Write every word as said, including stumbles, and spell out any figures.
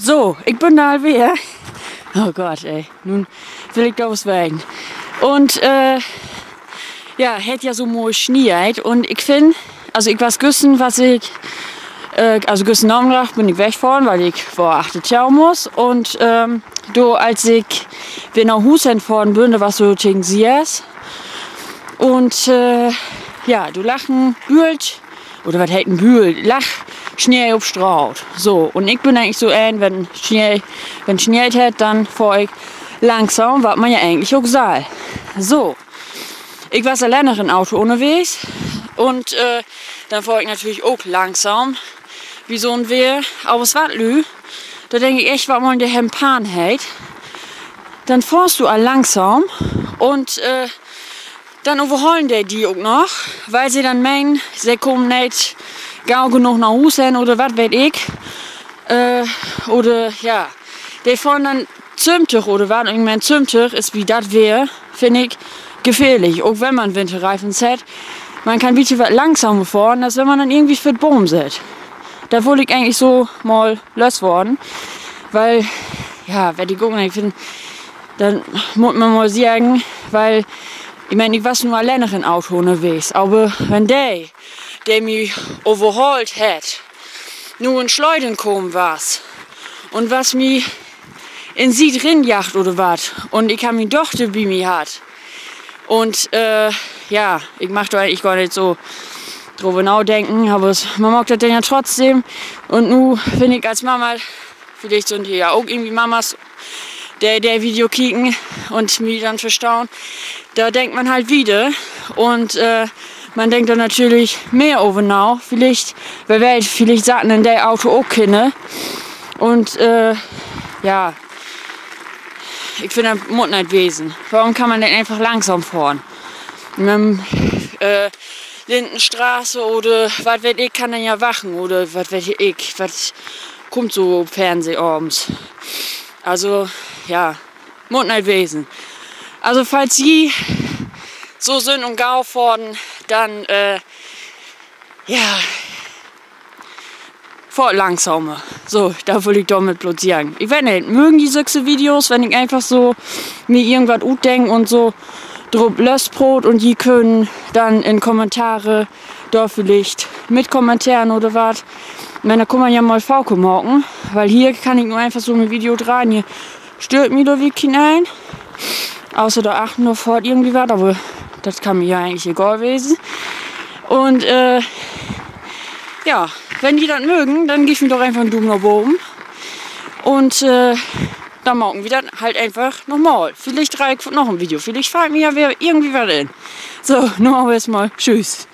So, ik bün dor al weer. Oh Gott, ey. Nu will ik dor wat weten. Un, äh, ja, hett ja so moi sniet. Un ik finn, also ik was güstern, was ik, äh, also güstern Namiddag bün ik wegfohren, wiel ik weer achter to muss. Un, ähm, do, as ik weer na Huus hen fohren bün, dat was so tegen söss. Un, äh, ja, do lagg en Bült, oder wat heet en Bült? Lagg Snee op Straat. So, un ik bün egentlich so een, wenn Snee, wenn sneet hett, denn fohr ik langsam, wat man ja egentlich ok sall. So, ik was alleen in Auto ünnerwegs un, äh, denn fohr ik natürlich ok langsam, bi so'n Weer. Aver wat Lüüd, dor denk ik echt, wat man de Hempan heet. Denn fohrst du al langsam un, äh, denn överholen de di ok noch, wiel se denn menen, se kamen neet gau genoog na Huus hen oder wat weet ik. Äh, oder, ja, de fohren denn söventig oder wat. Un ik meen, söventig is bi dat Weer, finn ik, gefährlich. Ok wenn man Winterreifens hett, man kann bietje wat langsamer fohren, as wenn man denn irgendwie vör 't Boom sitt. Dat wull ik egentlich so mal los worden. Wiel, ja, weet ik ok nich, ik finn, denn mutt man mal seggen, wiel, ik meen, ik was nu alleen in Auto ünnerwegs, aver wenn de, de mi överhaalt hett, nu in Schleudern kamen was un was mi in Siet rinjaagt oder wat, un ik harr mien Dochter bi mi hatt. Un, äh, ja, ik mag dor egentlich gor nich so dröver nadenken, aver man maakt dat denn ja trotzdem. Un nu finn ik as Mama, villicht sünd hier ja ok irgendwie Mamas, de, de Video kieken un mi denn verstahn, dor denkt man halt wieder. Un, äh, man denkt dor natürlich mehr över na. Villicht, wer weet, villicht satten in de Auto ok Kinner. Un, äh, ja, ik finn, dat mutt neet wesen. Worüm kann man denn eenfach langsam fohren? Mit, äh, Lindenstraße oder wat weet ik, kann denn ja wachten oder wat weet ik, wat kummt so op Fernseh avends. Also, ja, mutt neet wesen. Also, falls ji so sünd un gau fohren, denn, äh, ja, fohrt langsamer. So, dat wull ik dormit bloot seggen. Ik weet neet, mögen ji sükse Videos, wenn ik eenfach so mi irgendwat utdenk un so drup losproot un ji könen denn in Kommentare dor villicht mit kommenteren oder wat. Ik meen, dat kunn man ja mal faker maken, wiel hier kann ik nu eenfach so mien Video dreihen. Hier stöört mi dor wirklich keen een. Außer dor achtern, dor fohrt irgendwie wat, aver dat kann mi ja egentlich egal wesen. Un, äh, ja, wenn ji dat mögen, denn geevt mi doch eenfach en Duum na boven. Un, äh, denn maken wi dat halt eenfach noch mal. Villicht dreih ik noch en Video, villicht fallt mi ja weer irgendwie wat in. So, nu aver eerstmal tschüss.